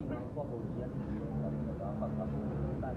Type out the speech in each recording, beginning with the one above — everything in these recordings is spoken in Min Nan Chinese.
我無錢啊，你就甲我放假，等。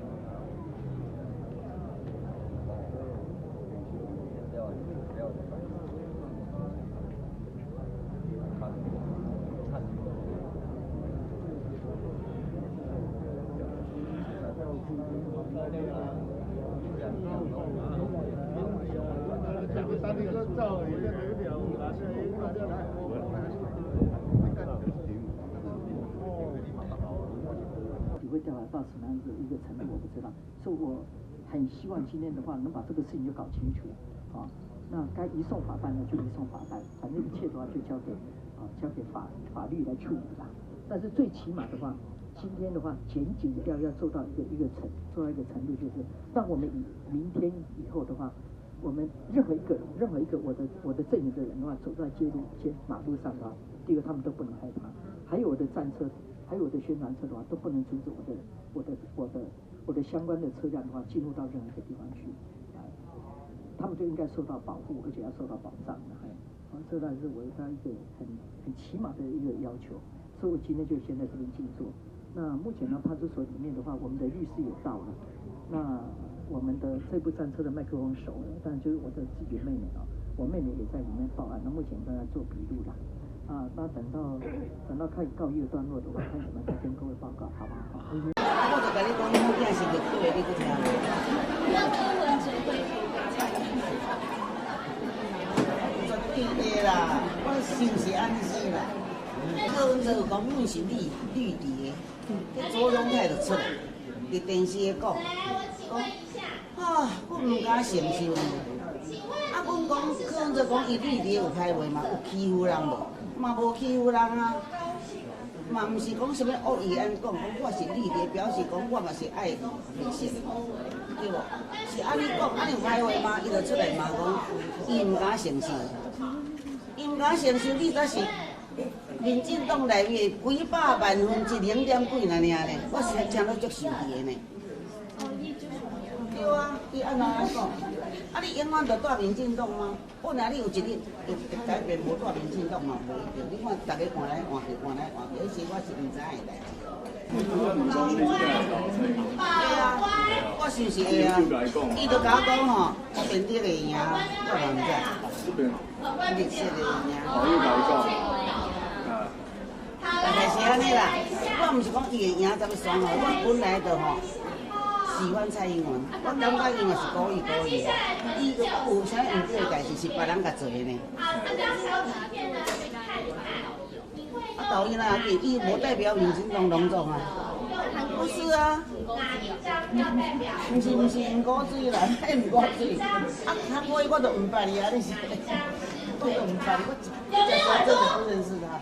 你會調查到什麼樣的一個程度，我不知道。所以我很希望今天的話能把這個事情就搞清楚，啊，那該移送法辦呢就移送法辦，反正一切的話就交給法律來處理啦。但是最起碼的話，今天的話，檢警要做到一個程度，就是讓我們以明天以後的話，我們任何一個我的陣營的人的話，走在街路街馬路上的話，第一個他們都不能害怕，還有我的戰車，還有我的宣傳車的話，都不能阻止我的相關的車輛的話進入到任何一個地方去，啊，他們就應該受到保護，而且要受到保障的，啊，這當然是我他一個很起碼的一個要求，所以我今天就先在這邊靜坐。那目前呢，派出所裡面的話，我們的律師也到了，那我們的這部戰車的麥克風手，當然就是我的自己妹妹啊，我妹妹也在裡面報案，那目前正在做筆錄啦。啊，那等到看告一個段落的話，看怎麼再跟各位報告，好不好？我就共你講，你囝是綠的，你閣聽無？那柯文哲會投給蔡英文？絕對的啦，我想是按呢啦。柯文哲有講，阮是綠綠的，彼左榮泰就出來，佇電視咧講，講啊，我毋敢承受。啊，阮講柯文哲講伊綠的有歹話嗎？有欺負人無？嘛無欺負人啊，嘛毋是講啥物惡意按呢講，講我是綠的，表示講我嘛是愛綠色，對無？是按呢講，按呢有歹話嗎？伊就出來嘛講，伊毋敢承受，伊毋敢承受，你才是民進黨內面幾百萬分之零點幾爾呢？我實在聽了足生氣的呢。對啊，伊按怎講？啊，你永遠就蹛民進黨嗎？本來你有一日有改變，無蹛民進黨嘛無一定。你看逐家換來換去，換來換去，彼時我是毋知影的代誌。對啊，我想是會啊。伊就共我講吼，這邊你會贏，我嘛毋知。綠色會贏。大概是按呢啦，我毋是講伊會贏才欲選吼，我本來就吼喜歡蔡英文，我感覺伊嘛是故意故意的，伊有啥毋對的代誌是別人共做的呢。啊，抖音啊，伊無代表民進黨攏總啊，不是啊，毋是毋古錐啦，彼毋古錐，啊，韓國瑜我都毋捌伊啊，你是，我都毋捌伊，我一食真的不認識他。